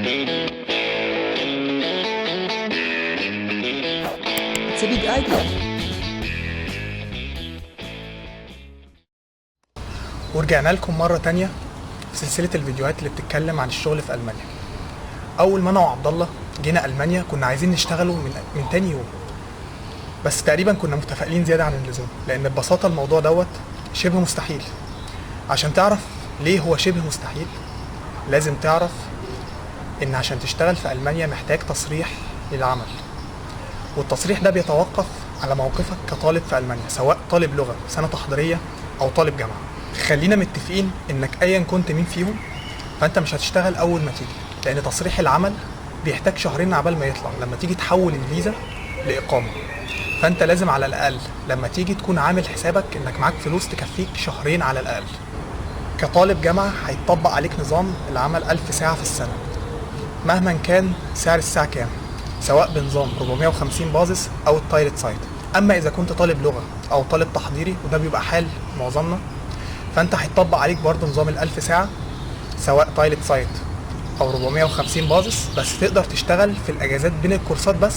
It's a big idea. ورجعنا لكم مرة تانية في سلسلة الفيديوهات اللي بتتكلم عن الشغل في ألمانيا. أول ما أنا وعبد الله جينا ألمانيا كنا عايزين نشتغلوا من تاني يوم، بس تقريبا كنا متفائلين زيادة عن اللزوم، لأن ببساطة الموضوع دوت شبه مستحيل. عشان تعرف ليه هو شبه مستحيل لازم تعرف إن عشان تشتغل في ألمانيا محتاج تصريح للعمل، والتصريح ده بيتوقف على موقفك كطالب في ألمانيا، سواء طالب لغة سنة تحضيرية أو طالب جامعة. خلينا متفقين إنك أيا كنت مين فيهم فأنت مش هتشتغل أول ما تيجي، لأن تصريح العمل بيحتاج شهرين عبال ما يطلع لما تيجي تحول الفيزا لإقامة. فأنت لازم على الأقل لما تيجي تكون عامل حسابك إنك معاك فلوس تكفيك شهرين على الأقل. كطالب جامعة هيتطبق عليك نظام العمل 1000 ساعة في السنة مهما كان سعر الساعة كام، سواء بنظام 450 Basis او ال Teilzeit. اما اذا كنت طالب لغة او طالب تحضيري، وده بيبقى حال معظمنا، فانت هيتطبق عليك برضه نظام ال1000 ساعة سواء Teilzeit او 450 Basis، بس تقدر تشتغل في الاجازات بين الكورسات بس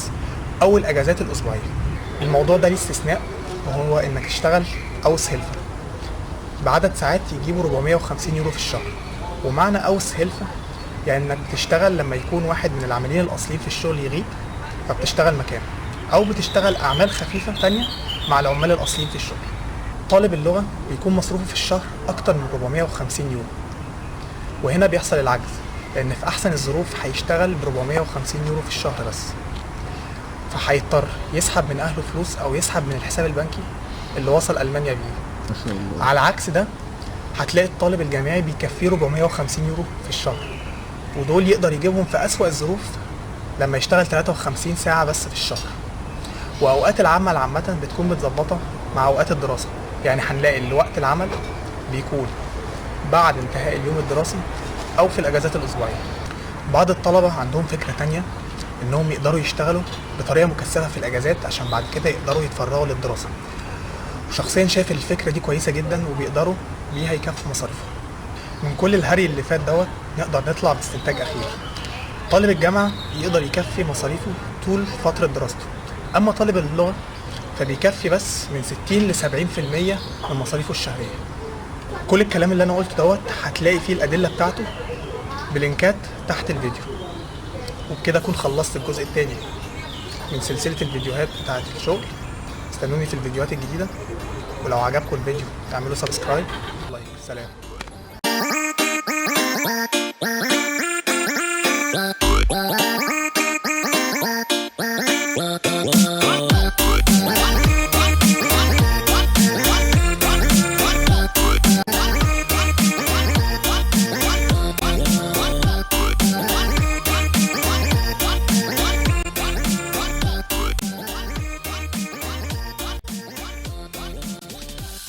او الاجازات الاسبوعية. الموضوع ده ليه استثناء، وهو انك تشتغل Aushilfe بعدد ساعات يجيبوا 450 يورو في الشهر. ومعنى Aushilfe يعني انك بتشتغل لما يكون واحد من العاملين الاصليين في الشغل يغيب فبتشتغل مكانه، او بتشتغل اعمال خفيفة تانية مع العمال الاصليين في الشغل. طالب اللغة بيكون مصروفه في الشهر اكتر من 450 يورو، وهنا بيحصل العجز، لان في احسن الظروف هيشتغل ب 450 يورو في الشهر بس، فهيضطر يسحب من اهله فلوس او يسحب من الحساب البنكي اللي وصل المانيا بيه. ما شاء الله. على عكس ده هتلاقي الطالب الجامعي بيكفيه 450 يورو في الشهر، ودول يقدر يجيبهم في أسوأ الظروف لما يشتغل 53 ساعة بس في الشهر. وأوقات العمل عامة بتكون متظبطة مع أوقات الدراسة، يعني هنلاقي إن وقت العمل بيكون بعد انتهاء اليوم الدراسي أو في الأجازات الأسبوعية. بعض الطلبة عندهم فكرة تانية إنهم يقدروا يشتغلوا بطريقة مكثفة في الأجازات عشان بعد كده يقدروا يتفرغوا للدراسة. وشخصيا شايف الفكرة دي كويسة جدا وبيقدروا بيها يكفوا مصاريفهم. من كل الهري اللي فات دوت نقدر نطلع باستنتاج أخير: طالب الجامعة يقدر يكفي مصاريفه طول فترة دراسته، أما طالب اللغة فبيكفي بس من 60 ل 70% من مصاريفه الشهرية. كل الكلام اللي أنا قلته دوت هتلاقي فيه الأدلة بتاعته بلينكات تحت الفيديو. وبكده أكون خلصت الجزء الثاني من سلسلة الفيديوهات بتاعة الشغل. استنوني في الفيديوهات الجديدة، ولو عجبكم الفيديو اعملوا subscribe، like. سلام.